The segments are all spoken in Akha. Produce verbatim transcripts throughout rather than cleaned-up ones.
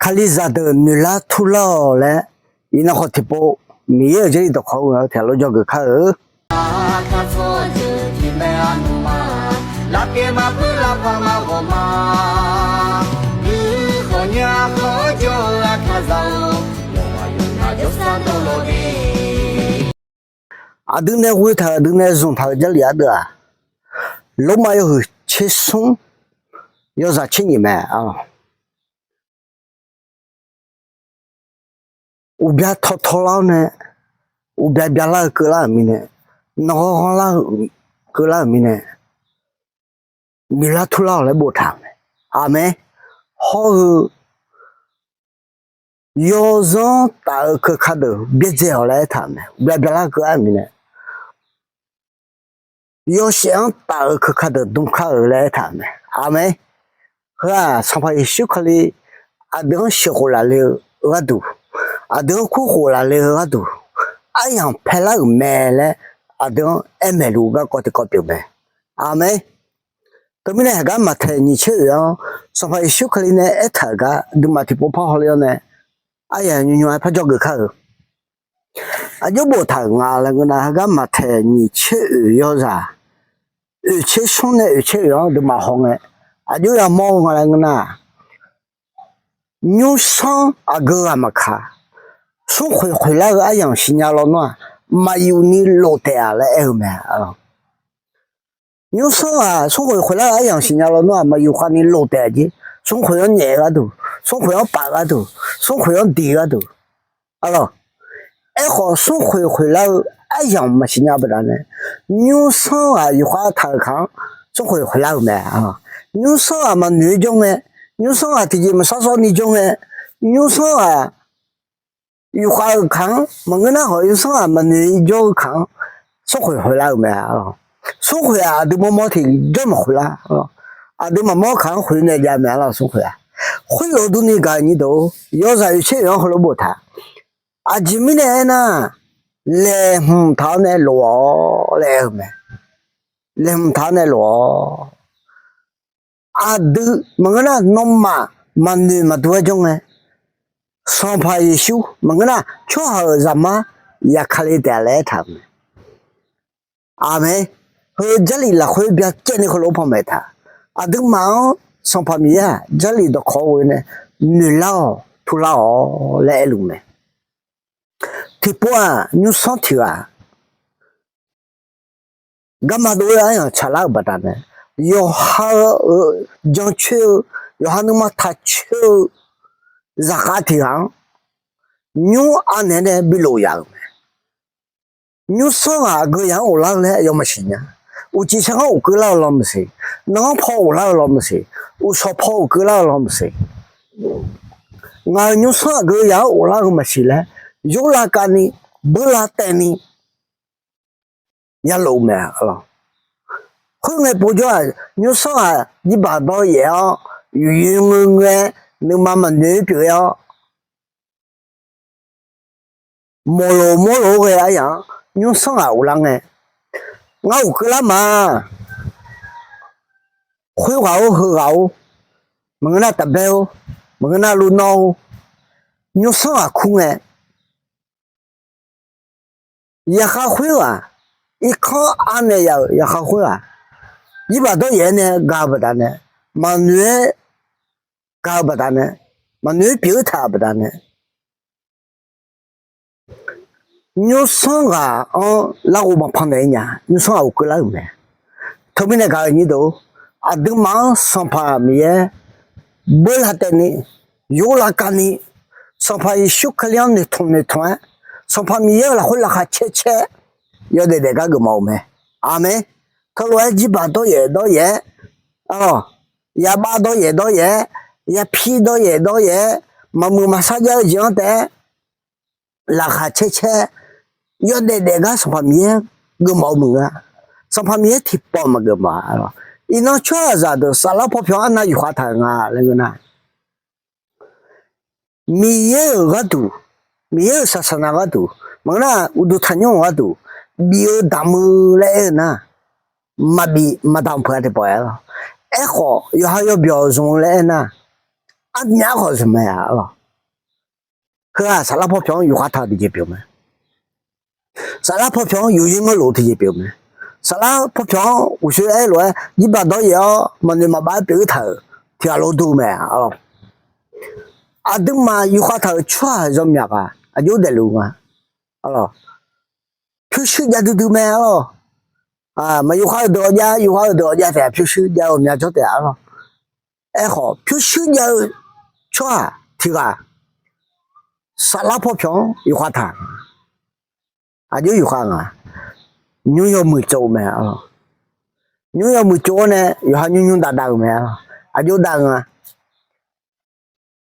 Kalizaq deuq noeqlar turlar-awq laer, iqnan khawf tiqpov Miqyaer-euq Jarlif dawqkawq-anr ghae-eu tiq ghaq lof jawrgeuf kar-eu. Aqdui nae ghoe taq-euq, aqdui nae zmq taq-euq Jarlif ardeuv-aq, Lormav yawhuiq tser smr yawzaq tser nyiq mae. Uqbya tawtaw lar-awr nae, uqbya byalar-eu keuvlar-euq mirnae, nanqghanr ghanrlar-eu keuvlar-euq mirnae, noeqlar turlar-awq laer boftaq-euq mae. Aqmeq. Hawr-eu yawzanr taf-eu keuka deuq byaerdzae-awq laer aertaq-euq mae. Uqbya byalar-eu keuvlar-euq mirnae, yawshaef-anr taf-eu keuka deuq dmkar-euq laer aertaq-euq mae. Aqmeq. Heu-aq Sanqpaq Yeqsur Kali aqdui-anr sheuqkhof lafle-eu gharduq, aqdui-anr kurkhof lafle-eu gharduq, aryamq paelar-euq mae laer aqdui-anr aer maeqluf garkawv tiqkawv pyeuf mae. Aqmeq. Teumirnae heugar Maqtaeq nyiq tser oeq-anr Sanqpaq Yeqsur Kali nae aertaq-euq gar aqduimaf tiqpov par hawle-awr nae, aryaq nymrnymr-aer par jawrgeuf kar-eu. Aqjox boftaq-euq nga laer ngeur nar, heugar Maqtaeq nyiq tser oeq yawzaq oeq tser smr nae oeq tser oeq-anr aqduimaf hawngae, aqjox yamawr-eu nga laer ngeur nar, nymrsanr aqgeu ghaq maqkaq, smrkhoeq khoeqlar-eu aryamq siqnya lawnmr-aq, maqyuf ni lof taef-a laer aer-eu mae. Nymrsanr-aq smrkhoeq khoeqlar-eu aryamq siqnya lawnmr-aq, maqyuf khavni lof taef-a jeq. Smrkhoeq-anr nyaef gharduq, smrkhoeq-anr paf gharduq, smrkhoeq-anr diq gharduq. Arlawq, aerkhawf smrkhoeq khoeqlar-eu aryamq maqsiqnya baqdanae, nymrsanr ghaq yufkhav taq-euq kaq-anr smrkhoeq khoeqlar-euq mae. Nymrsanr ghaq maqnoeq-aer jawr ngae, nymrsanr ghaq tiqjeq maqsar sawr ni jawr ngae, nymrsanr ghaq yufkhav-eu kaq-anr maqngeur nar khawf, nymrsanr ghaq maqnoeq-ir jawr-eu kaq-anr smrkhoeq khoeqlar-euq mae. Smrkhoeq-aq aqdui mawrmawr tiq jawr maqkhoeqlar. Aqdui maqmawr kaq-anr khoeq naeq jav mae. Arlawq, smrkhoeq-aq khoerlof durni gaq-eu nyir deuq, yawzaq oeq tser oeq-anr heulof boftaq, aqjeq mirnae aernar, laeqhmq taq-awr nae lof-awq laer aer-eu mae. Laeqhmq taq-awr nae lof-awq. Aqdui maqngeur nar, nawmaf maqnoeq maqdur-aer jawr ngae, Sanqpaq Yeqsur maqngeur nar, tsawrhaq-euq zaqmar yaqkale taef-a laer aertaq-euq mae. Aqmeq. Heu Jarlif lafkhoer byacaevni heulof-aer panmaeq taq, aqduimaf-anr Sanqpaq Miqyaer-aq Jarlif dawqkawq-anr ghoe nae noeqlar-awq turlar-awq laer aerluf mae. Tiqpov-aq, nymrsanr tiq ghaq garma dov-aer aryamq tsaqlar-euq baqdanae, yawqha-euq jancoer-eu, yawqha nuima taqcoer-eu zaqkhav tiq ghaq-anr nymr anaeq nae bilof yaf-euq mae. Nymrsanr ghaq aqgeu yaq-anr ghoflar-eu laer aqyawf maqsiq nya. Uqcif sarkhanr ghofkeuv lar-eu lawmaqsiq, nanqghanr paw ghoflar-eu lawmaqsiq, uqshawq paw ghofkeuv lar-eu lawmaqsiq, ngaq-euq nymrsanr aqgeu yaq-anr ghoflar-eu maqsiq laer, yorlav kavni, beurlav taevni yalof-eu mae. Khoerngae povjawr-aq, nymrsanr ghaq jirbaq dawryaef-awr, yuqyoer ngeur ngeur-aer, nuima maqnoeq-aer pyeuf-aer-awr, mawqloq mawrloq-aer ghae aryaq-anr nymrsanr ghaq ghoflar ngae, ngar ghofkeuv lar ma. Khoerghaq-or, heughaq-or, maqngeur nar taqbaer-or, maqngeur nar luvnawr-or, nymrsanr ghaq kur ngae, yaqkhav khoerghaq, irkanr anaeq yaf-euq yaqkhav khoerghaq, jirbaq dawryaef-aer nae gaq-eu baqdanae, maqnoeq-aer gaq-eu baqdanae, maqnoeq-aer pyeuf-eu taq-euq baqdanae, nymrsanr ghaq-anr larghov maqpan naeq-aer nya. Nymrsanr ghaq ghofkeuv lar-euq mae. Teumirnae gaq-euq nyir deuq-or, aqduimaf-anr Sanqpaq Miqyaer beurlav taevni, yorlav kavni, Sanqpaq Yeqsur Kali-anr noeqtmq noeqtmq-aer, Sanqpaq Miqyaer-euq lafkhoer laqkhaq caer caer-aer yawdaef daef gar geufmawf-eu mae. Aqmeq. Teulof-aer jirbaq dawryaef dawryaef-aer, arlawq, yabav dawryaef dawryaef-aer, yapir dawryaef dawryaef-aer, maqmuiq maqsar jav-eu jeq-anr taef-aer laqkhaq caer caer-aer yawdaef daef gar Sanqpaq Miqyaer geufmawf-eu maqngeur-a. Sanqpaq Miqyaer tiqpawf maqgeufmawf-a. Iqnan tsawrhaqzaq deuq saflar paw pyawq-anr arnav yufkhav taq-euq nga laer ngeur nar, Miqyaer-euq gharduq, Miqyaer-euq saqsaqnav gharduq, maqngeur nar uqduq taqnymr-euq gharduq bif-eu damq-eu laer aer-eu nar, maqbif maqdamq peuq-a tiqpawf-aer lawr. Aerkhawf yawqha yawbyawq zmq-eu laer aer nar, Armyaf khawf zanq mae-a arlawq. Heu-aq saflar pawpyawq-anr yufkhav taq-eu tiqjeq pyeuf mae. Saflar pawpyawq-anr yufzir ngeurlof tiqjeq pyeuf mae. Saflar pawpyawq-anr uqshoe aer lof-aer jirbaq dawryaef-awr maqnoeq maqbav-aer pyeuf-ir taq-euq tiq ghaq lof duq mae arlawq. Aqduimaf yufkhav taq-euq tsawrhaq zanqmyaf ghaq aqjox daefluf nga arlawq. Pyurshuir jav duidui mae arlawq. Maq yufkhav-eu deuq-awr jav, yufkhav-eu deuq-awr jav taef-a, pyurshuir jav-eu ghawqmya jawr taef-a arlawq. Aerkhawf pyurshuir jav-eu tsawrhaq tiq ghaq saflar pawpyawq-anr yufkhav taq. Aqjox yufkhav nga. Nymr yawmuiq tsov mae arlawq. Nymr yawmuiq tsov-awr nae yawqha nymr nymr dav dav-euq mae arlawq. Aqjox dav-eu nga.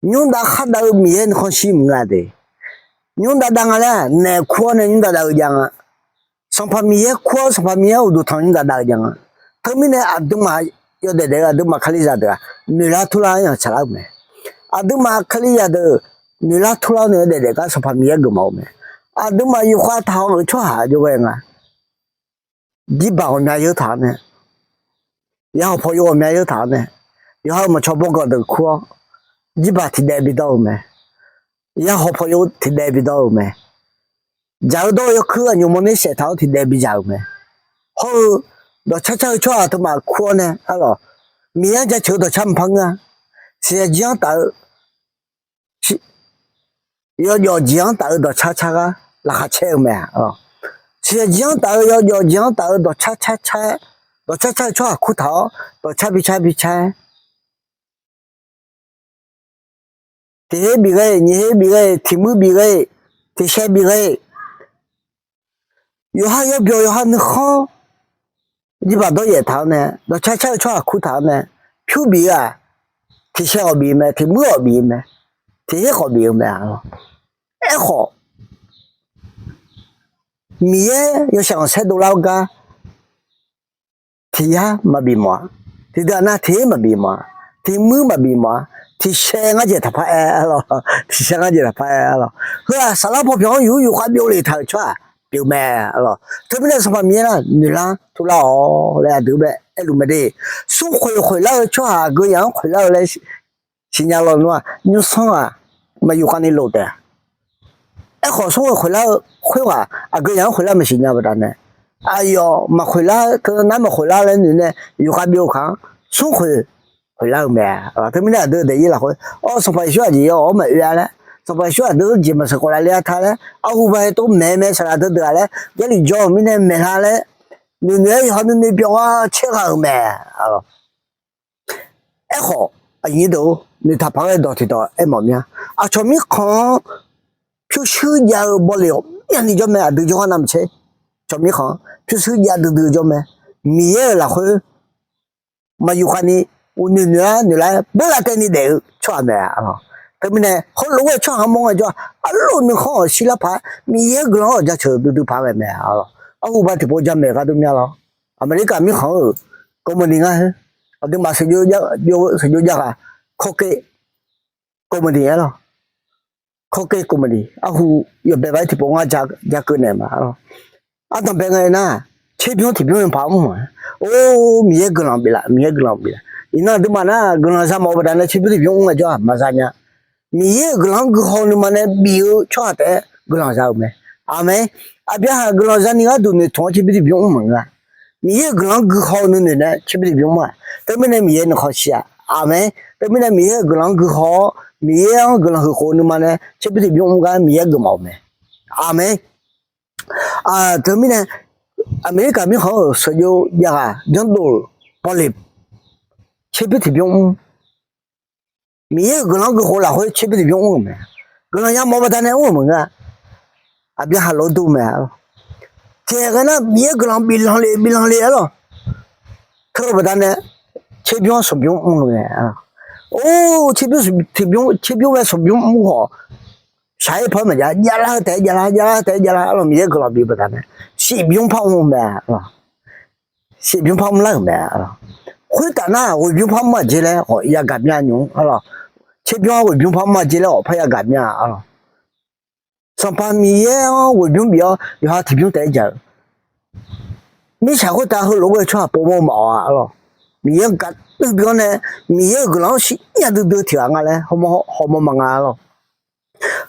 Nymr dav khar dav-eu Miqyaer nuikhanr shir maqngeur-a de. Nymr dav dav nga laer naef kur-awr nae nymr dav dav-eu jav nga. Sanqpaq Miqyaer kur-awr Sanqpaq Miqyaer uqduq tanq nymr dav dav-eu jav nga. Teumirnae aqduimaf yawdaef daef-eu aqduimaf Kalizaq deuq-aq noeqlar turlar-aer yanq tsaqlar-eu mae. Aqduimaf Kalizaq deuq noeqlar turlar-awr nae yawdaef daef gar Sanqpaq Miqyaer geufmawf-eu mae. Aqduimaf yufkhav taq-eu tsawrhaq jov ghae nga. Jirbaq ghawqmya yeur taq-awr nae, ya hawq pawqyov ghawqmya yeur taq-awr nae, yawqha-euq maqcawq bawganq deuq kur-awr, jirbaq tiqdaev bidawr-eu mae. Ya hawq pawqyov tiqdaev bidawr-eu mae. Dzaq-eu dawr-eu yawkuir aqnymq mawrner saef taq-awr tiqdaev bidzaq-euq mae. Hawr-eu dawqcar car-eu tsawrhaq teumaf kur-awr nae arlawq, Miqyaer-anr jaceuq-eu dawqcar maqpar ngeur-a. Siqyaq jir-anr taf-eu yawjawf jeq-anr taf-eu dawqcar car gar laqkhaq caer-eu mae. Siqyaq jeq-anr taf-eu yawjawf jeq-anr taf-eu dawqcar car car-aer, dawqcar car-eu tsawrhaq kurtaq-awr dawqcar bicar bicar-aer, tiq her bif ghae, nyiq her bif ghae, tiq muir bif ghae, tiq shae bif ghae, yawqha yawbyawq yawqha nuikhanr jirbaq dawryaef taq-awr nae, dawqcar car-eu tsawrhaq kurtaq-awr nae, pyur bif-eu-aq, tiq shae ghawq bif mae, tiq muir ghawq bif mae, tiq her khawf bif-eu mae. Aerkhawf, Miqyaer yawshaef khanqsaer dovlar-eu gar tiq yar maqbif mawf-a. Tiqdeuq-aq nar tiq her maqbif mawf-a. Tiq muir maqbif mawf-a. Tiq shae ngar jeq taqpar aer arlawq. Tiq shae ngar jeq taqpar aer arlawq. Heu-aq saflar pawpyawq-anr yuf yufkhav byov le taq-euq tsawrhaq pyeuf mae arlawq. Teumirnae Sanqpaq Miqyaer nar noeqlar turlar-awq laer aqdui bae aerluf mae de. Smrkhoeq khoeqlar-eu tsawrhaq aqgeu yaf-anr khoeqlar-eu laer siqnya lawnmr-aq, nymrsanr-aq, maqyuf khavni lof taef-a. Aerkhawf, smrkhoeq khoeqlar-eu khoerghaq aqgeu yaf-anr khoeqlar maqsiq nya baqdanae, aqyawf maqkhoeqlar, teunar maqkhoeqlar laer noeq nae yufkhav byov-eu kaq-anr, smrkhoeq khoeqlar-eu mae. Teumirnae aqdui daefzir lafkhoer, awr, Sanqpaq Yeqsur aqjeq yaw-awr maqoe-a laer, Sanqpaq Yeqsur aqdui-anr jeq maqseuq khawf lavle-a ta laer, arhu ba hae tov maeq mae saqlaq deuq deuq-aq laer, Jarlif jawr-euq mirnae maeqlar laer, noeqnoeq-aer yawqha nuinoeq byawq-a caerghaq-euq mae. Aerkhawf, aqnyir deuq-or, noeqtaq paq-aer dawq tiqdawq aermawf mir-a. Aqcawq mirkhanq-anr pyurshuir jav-eu bawleq ghawqmyani jawr mae. Aqdui jawrgar navmaqtser, cawq mirkhanq-anr pyurshuir jav duidui jawr mae. Miqyaer-euq lafkhoer maqyuf khavni, uqnoeq noeq-aer noeqlar-aer beurlav taev ni daef-eu tsawrhaq mae. Teumirnae heulof-aer tsawrhaq-anr mawr ngaejawr-aq, arluf nuikhanr-awq shirlar paq-aer Miqyaer-euq guiqlanq-anr-awq jaceuq duidui paq-aer ghae mae arlawq. Arhu ba tiqpov jamaeq gharduq mya lawr. Aqmeqlirkaq mirkhanq-euq comedy ngar heu, aqduimaf sheuqjov jav ghaq, kawrkev comedy arlawq. Kawrkev comedy arhu yawbae bae-aer tiqpov ngar ja keuv naeq ma arlawq. Ardanqbae ngae nar, tserbymr tiqbymr-anr paq mr-a. Or, Miqyaer guiqlanq biflaf, Miqyaer guiqlanq biflaf. Iqnan aqduimaf nar guiqlanq za mawf-eu baqdanae tserbymr tiqbymr mr ngaejawr-aq maqza nya. Miqyaer-euq guiqlanq-anr guihaw-eu nuima nae bif-eu tsawrhaq taef-aer guiqlanq za-euq mae. Aqmeq. Aqbyaqhaq guiqlanq zani gharduq noeqtmq-awr tserbymr tiqbymr mr maqngeur-a. Miqyaer-euq guiqlanq-anr guihaw-eu nuinoeq nae tserbymr tiqbymr mr-a. Teumirnae Miqyaer nuikhanr shir-a. Aqmeq. Teumirnae Miqyaer-euq guiqlanq-anr guihaw-awr Miqyaer-anr guiqlanq huiq khof-eu nuima nae tserbymr tiqbymr mr gar Miqyaer geufmawf-eu mae. Aqmeq. Teumirnae Aqmeqlirkaq mirkhanq-euq sheuqjov jav ghaq byanrdov-euq bawleq tserbymr tiqbymr mr. Miqyaer-euq guiqlanq-anr guihaw lafkhoer tserbymr tiqbymr mr-euq mae. Guiqlanq yamawf-eu baqdanae mr-euq maqngeur-a. Aqbyaqhaq lof-aer dur mae arlawq. Tiqghaq ghae nar Miqyaer guiqlanq biflanq le biflanq le arlawq. Teu-eu baqdanae tserbymr-anr sanqbymr mr-eu mae. Or, tserbymr tiqbymr, tserbymr ghae sanqbymr mr khawf, shaq-ir paw-aer maqjav, javlar-eu taef-aer javlar, javlar-eu taef-aer javlar arlawq. Miqyaer guiqlanq bif-eu baqdanae shifbymr par mr-eu mae arlawq. Shifbymr par mrlar-euq mae arlawq. Khoertaf nar ghoeqbymr par mr-aq jer laer khawf yagaq mya nymq-mr arlawq. Tserbymr-anr ghoeqbymr par mr-aq jer laer khawf par yagaq mya arlawq. Sanqpaq Miqyaer-anr ghoeqbymr bif-awr yawqha tiqbymr taef-aer jaq-eu mirtsaq khoertav heulof-aer ghae-eu tsawrhaq povmawr-eu maqawq-a arlawq. Miqyaer-anr gaqdui dui-anr nae, Miqyaer-euq guiqlanq-anr shirnya duidui-eu tiq ghaq nga laer hawmawr hawmawr ma nga lawq.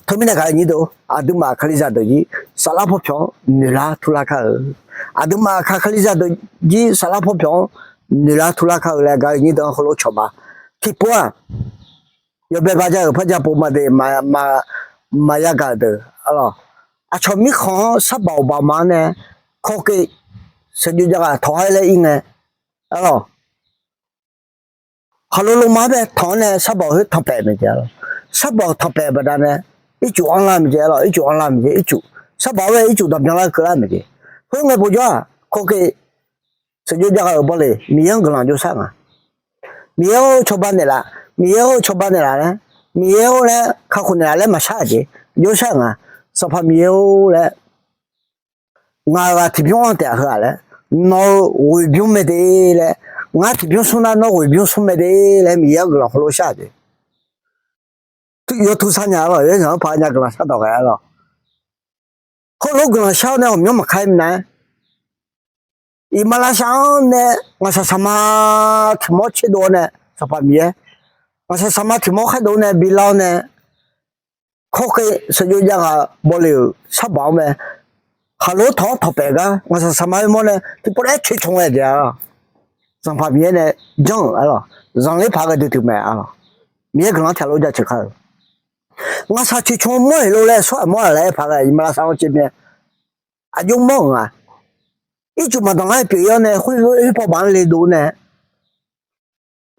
Teumirnae gaq-eu nyir deuq, aqduimaf kalizaq deuq jir saflar paw pyawq-anr noeqlar turlar kar-eu, aqduimaf aqkaq kalizaq deuq jir saflar paw pyawq-anr noeqlar turlar kar-eu laer gaq-eu nyir deuq-anr heulof cawq ma. Tiqpov-aq, yawbae ba jar-euq par jar pov ma de, maqya gaq-euq deuq arlawq. Aqcawq mirkhanq-anr sarbaq-awq baq ma-anr nae, kawrkev sheuqjov jav ghaq tawq-aer laer ir ngae arlawq. Khaqlo loma-anr bae tanq-anr nae sarbaq-euq khoer tanqpaef mae jeq arlawq. Sarbaq-euq tanqpaef baqdanae ircuf anrlar mae jeq arlawq, ircuf anrlar mae jeq, ircuf sarbaq-anr bae ircuf danqbyan lar keuvlar mae jeq. Khoerngae povjawr-aq, kawrkev sheuqjov jav ghaq-euq bawle Miqyaer-anr guiqlanq jov shar nga. Miqyaer-or cawba naeqlaf, Miqyaer-or cawba naeqlaf laer, Miqyaer-or laer kakhof naeqlaf laer maqshar-aq jeq, jov shar nga. Sanqpaq Miqyaer-or laer, ngaq-euq ghaq tiqbymr anr taef-a heu-aq laer, nawq-euq ghoeqbymr mae de laer, ngar tiqbymr smr nar nawr ghoeqbymr smr mae de laer Miqyaer-anr guiqlanq heulof shar-aq jeq. Yawtuv sar nya arlawq, yawzanq-anr paq nya guiqlanq shardawq ghae arlawq. Heulof guiqlanq shar-awr nae ghawqmyanr maqkar-aer minav-aer, iqmalavshav-anr nae ngaqshaq saqma tiq mawr tserdov-awr nae, Sanqpaq Miqyaer, ngaqshaq saqma tiq mawr khar dov-awr nae bilar-awr nae, kawrkev sheuqjov jav ghaq bawle-euq sarbaq-anr mae, khaqlo tanq-anr tanqpaef gar ngaqshaq saqma-aer mawr nae tiqpov laer coeqcmq-aer jeq-a. Zanqpaq Miqyaer nae janr-euq arlawq, zanqler paq ghae duidui mae arlawq. Miqyaer guiqlanq-anr tiq ghaq lof jaceuq kar-eu, ngaqshaq coeqcmq mawr-euq lof laer sawr-aq mawr-aq laer aer paq ghae iqmalavshav-anr caer mir-aer, aqjox mawr-euq nga. Ircuf maqdanq lar-aer pyeuf-ir-awr nae khoer khoer paw baq-anr le dov nae,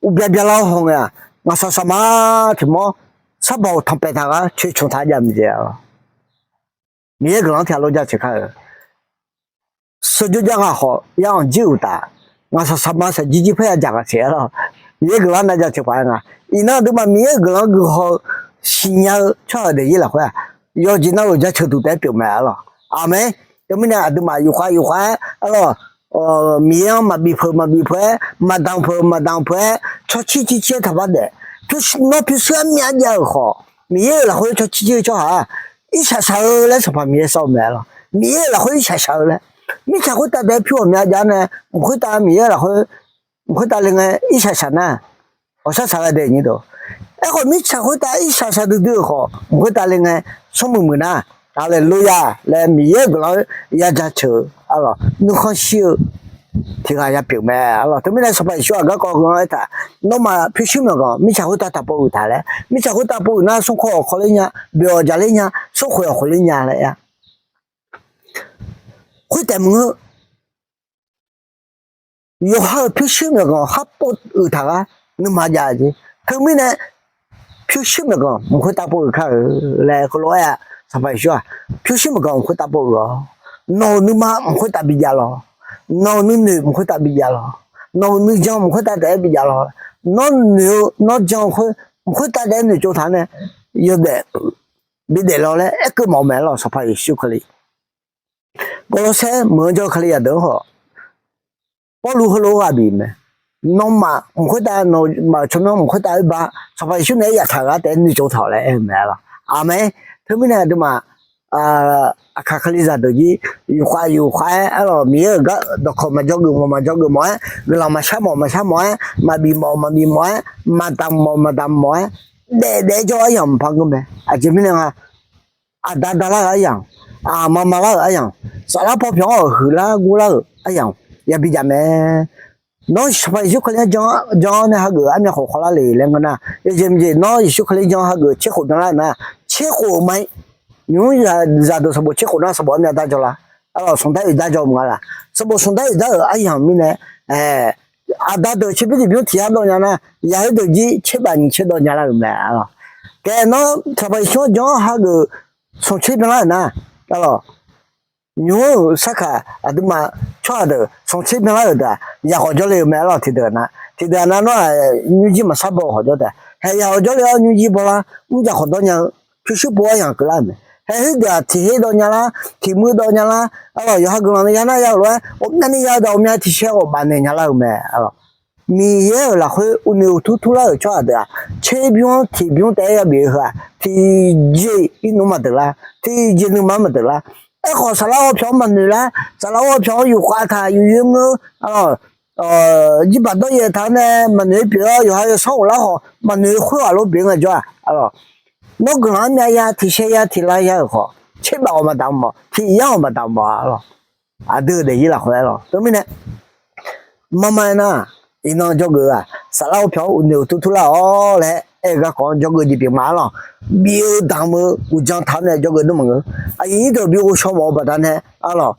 uqbya byalar-awr haw ngae-aq, ngaqshaq saqma tiq mawr sarbaq-euq tanqpaef taq gar coeqcmq taq jav mae jeq-a. Miqyaer guiqlanq-anr tiq ghaq lof jaceuq kar-eu, sheuqjov jav ghaq khawf ya anq jir uqtaf, ngaqshaq saqma shaqjir jir paer ya dzaq ghaq teq arlawq. Miqyaer guiqlanq-anr na jaceuq paq-aer nga. Iqnan aqduimaf Miqyaer-euq guiqlanq-anr guiqhaw siqnya-eu tsawrhaq deuq jir lafkhoer-aq, yawqjeq navluf jaceuq duq taef-aer pyeuf mae arlawq. Aqmeq. Teumirnae aqduimaf yufkhav yufkhav-aer arlawq, Miqyaer-anr maqbif peuq maqbif peuq-aer, maqdanq peuq maqdanq peuq-aer, tsawrcir circir-aer taqbar daef. Nawr pyurshuir armyav jav-euq khawf, Miqyaer-euq lafkhoer tsawrcir cir-eu tsawrhaq-aq, irshaq shaq-eu laer Sanqpaq Miqyaer sawr-eu mae arlawq. Miqyaer-euq lafkhoer irshaq shaq-eu laer, mirtsaq khoertav daef pyur ghawqmya jav nae, mq khoertav Miqyaer-euq lafkhoer, mq khoertav le ngae irshaq shaq nar, ghawqshaq shaq ghae dae nyir deuq. Aerkhawf mirtsaq khoertav irshaq shaq duidui-euq khawf, mq khoertav le ngae smrmuiq muiq nar, Haleluya laer Miqyaer-euq guiqlanq-anr ya jaceuq-eu arlawq, nuikhanr shir-eu tiq ghaq ya pyeuf mae arlawq. Teumirnae Sanqpaq Yeqsur-aq garkawv heu-anr aertaq, nawmaf pyurshuir myawqganq mirtsaq khoertav taqpov uiq taq laer, mirtsaq khoertav pov uiq nar smrkawv-awq khawler nya, boeq-awq jaqler nya, smrkhoeq-awq khoerler nya laer aer-a. Khoertaef maqngeur, yawqha-euq pyurshuir myawqganq khar pov uiq taq gar nuima jav-eu jeq. Teumirnae pyurshuir myawqganq mq khoertav pov uiq kar-eu laer heulof-aer-a, Sanqpaq Yeqsur-aq, pyurshuir myawqganq mq khoertav pov uiq-awr, nawq-euq nuima mq khoertav bijav lawq, nawq-euq nuinoeq mq khoertav bijav lawq, nawq-euq nuijan mq khoertav taef-aer bijav lawq, nawr noeq-eu nawr jan-eu khoer mq khoertav taef-aer noeqtsov taq-anr nae, yawdaef bidaef lawq laer aerkeuv mawf-eu mae arlawq. Sanqpaq Yeqsur Kali, Gawrlawrsaer meuq-anr jawr-eu Kalizaq deuq-anr khawf, Pawrluv heulof-aer ghaq bif mae, nawmaf mq khoertav nawmaf-euq tsawrmyanr mq khoertav oerbar Sanqpaq Yeqsur naeq-aer yaftaq-eu gar taef-aer noeqtsov taq-awq laer aer-eu mae arlawq. Aqmeq. Teumirnae aqduimaf aqkaq Kalizaq deuq jir yufkhav yufkhav-aer arlawq, Miqyaer-euq gar dawqkawq maqjawr geuf mawf maqjawr geuf mawf-aer, guiqlanq maqshar mawf maqshar mawf-aer, maqbif mawf maqbif mawf-aer, maqdamq mawf maqdamq mawf-aer, daef daef-aer jawr-eu aryamq maqpar ngeur mae. Aqjeq mirnae nga, aqda dalar-euq aryamq, aqma malar-euq aryamq, saflar paw pyawq-anr huiqlar gurlar-euq aryamq yabi jav mae. Nawr Sanqpaq Yeqsur Kali-anr jan-awr nae hageuf-eu armyav khof khawlar le laer ngeur nar, yawjeq maqjeq nawr Yeqsur Kali-anr jan hageuf-eu tserkhof byanlar-euq nar, tserkhof ma-ir. Nymq-mr zaqdeuq sanqbof tserkhof nar sanqbof armyav darjawr lar, arlawq smqdar oeq darjawr mq nga laq. Sanqbof smqdar oeq dar-euq aryamq mirnae, aqda deuq tserbymr tiqbymr tiq yar dawv nya nar, yaqkhaer deuq jir tserbaf nyiq tser dawv nya lar-euq mae arlawq. Kaef nawr Sanqpaq Yeqsur-anr jan-awr hageuf smq tser byanlar-euq nar, arlawq, nymq-mr-euq sarkaq aqduimaf tsawrhaq deuq smq tser byanlar-euq deuq-aq yaqkhawf jawrle-eu mae arlawq. Tiqdeuq-aq nar, tiqdeuq-aq nar nawr-aq nymrjir maqsar baw khawf jawr taef. Haeq yaqkhawf jawrle-awr nymrjir bawlar mr jaqkhawf dawr nya-eu pyurshuir pov-aer yamq keuvlar-euq mae. Haeq khoerdeuq-aq tiq her dawv nya lar, tiq muir dawv nya lar, arlawq, yawqha guiqlanq ni ya nar ya-euq lof-aer ghawqmyani ya-eu daq ghawqmya tiq shaer ghawqbaf naeq nya lar-euq mae arlawq. Miqyaer-euq lafkhoer uqnoeq uqtur turlar-euq tsawrhaq deuq-aq, tserbymr tiqbymr taef-aer yabif-eu heu-aq, tiqjeq-ir nmr maqdeuq lar, tiqjeq nuima-anr maqdeuq lar. Aerkhawf saflar ghawqpyawq-anr maqnoeq lar, saflar ghawqpyawq-anr yufkhav taq yufyoer ngeur, arlawq, jirbaq dawryaef taq-awr nae maqnoeq-ir pyeuf-awr, yawqha yawsanr ghoflar khawf maqnoeq-ir khoerghaq lof pyeuf ngaejawr-aq, nawr guiqlanq-anr myav ya, tiqshae ya, tiqla ya-euq khawf, tserbaf ghawq maqdamq mawf, tiq yar ghawq maqdamq mawf-a lawq. Aqdui-euq daefzir lafkhoer-aer lawq. Teumirnae, marma aernar, iqnan jawrgeuf-aq, saflar ghawqpyawq-anr uqnoeq uqtur turlar-awr laer aer-eu garkawv-anr jawrgeuf jeq pyeuf ma-a lawq. Bif-eu damq-eu uqdzan taq-awr nae jawrgeuf dur maqngeur. Aqyuif nyir deuq bi ghovshaw mawf-eu baqdanae-a lawq,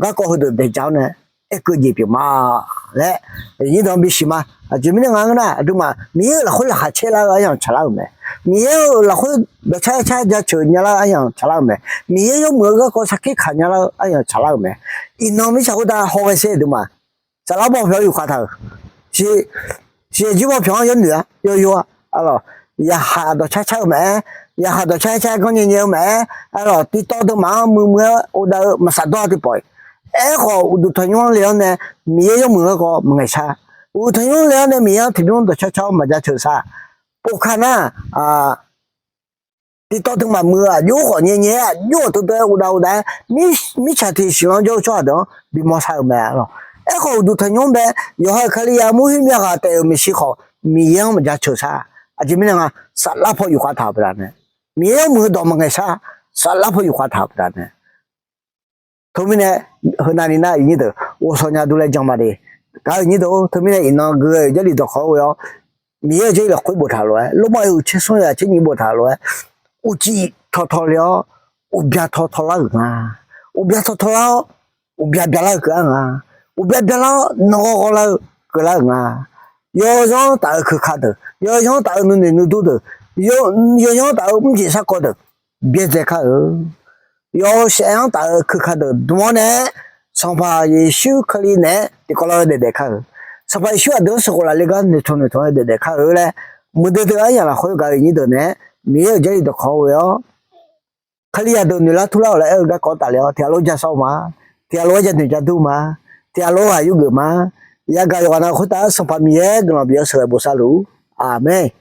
garkawv heudeuq daeqdzaq-awr nae aer keuv jeq pyeuf ma laer, aqyuif nyir deuq-anr bisiq ma. Aqjeq mirnae nga ngeur nar, aqduimaf Miqyaer-euq lafkhoer laqkhaq caerlar-eu aryamq tsaqlar-euq mae. Miqyaer-euq lafkhoer dawqcar car jaceuq nyalar-eu aryamq tsaqlar-euq mae. Miqyaer yawmuiq-eu garkawv sarkir kaq nyalar-eu aryamq tsaqlar-euq mae. Iqnan mirtsaq khoertav hawghae sher aqduimaf, saflar baw pyawq-anr yufkhav taq-euq, siq, siq aqjir baw pyawq-anr yawnoeq-a, yawyo-a, arlawq, yaqhaq dawqcar car-eu maqaer, yaqhaq dawqcar car ganr nyae nyae-eu maqaer, arlawq, tivtawv teumaf-anr muiq muiq-aer uvdav-eu maqsaf dawr-a tiqpawf-iq. Aerkhawf, uqduq tanqnymr-anr le-awr nae Miqyaer yawmuiq-eu garkawv maqngaeq shar. Uqduq tanqnymr-anr le-awr nae Miqyaer-anr tiqbymr dawqcar car-awr maqjaceuq shar. Pov ka nar, tivtawv teumaf muiq-eu aqjox khawf nyae nyae-aer aqjox-euq teuteuf-aer uvdav uvdav-aer, mirtsaq tiq siqlanr jawr-eu tsawrhaq deuq-anr bimawr shar-eu mae-a lawq. Aerkhawf, uqduq tanqnymr bae yawqha-euq Kalizaq murkhoer myavghaq taef-euq maeqshi khawf, Miqyaer-anr maqjaceuq shar. Aqjeq mirnae nga, saflar paw yufkhav taq-euq baqdanae, Miqyaer yawmuiq-eu dawq maqngaeq shar. Saflar paw yufkhav taq-euq baqdanae, teumirnae, heunav ni nar aqyuif nyir deuq ghovshaw nya dur laer jan ma de. Gaq-euq nyir deuq-or, teumirnae iqnan gui-eu Jarlif dawqkawq-anr ghoe-awr, Miqyaer-euq Jarlif lafkhoer boftaq lof-aer, Lormav-euq tser smr yawqghaq tser nyir boftaq lof-aer, uqcif tawqtawq le-awr, uqbya tawqtawq lar-euq nga. Uqbya tawqtawq lar-awr, uqbya byalar-eu keuv-ar nga. Uqbya byalar-awr, nanrghawr ghawrlar-eu keuvlar-euq nga. Yawzanr taf-eu keuka deuq, yawzanr taf-eu nuinoeq nuidur deuq, yawzanr taf-eu mrjeq sarkawv deuq byaerdzae kar-eu. Yawshaef-anr taf-eu keuka deuq dm-awr nae, Sanqpaq Yeqsur Kali naeq-aer tiqkawv lar-eu daef daef kar-eu. Sanqpaq Yeqsur aqdui-anr sheuqkhof lafle gar noeqtmq noeqtmq-aer daef daef kar-eu laer, muiqdui dui-eu aryamq lafkhoer gaq-euq nyir deuq naeq-aer, Miqyaer-euq Jarlif dawqkawq-anr ghoe-awr, Kalizaq deuq noeqlar turlar-awq laer aer-eu garkawv tafle-awr, tiqghaq lof-aer ja sawr-eu ma. Tiqghaq lof-aer ja noeq ja dur ma. Tiqghaq lof-aer ghaq yur geuf ma. Yagaq yawqghaq nav khoertav-aer Sanqpaq Miqyaer guiqlanq bif-awr sheuqghae bosav luf-ur. Aqmeq.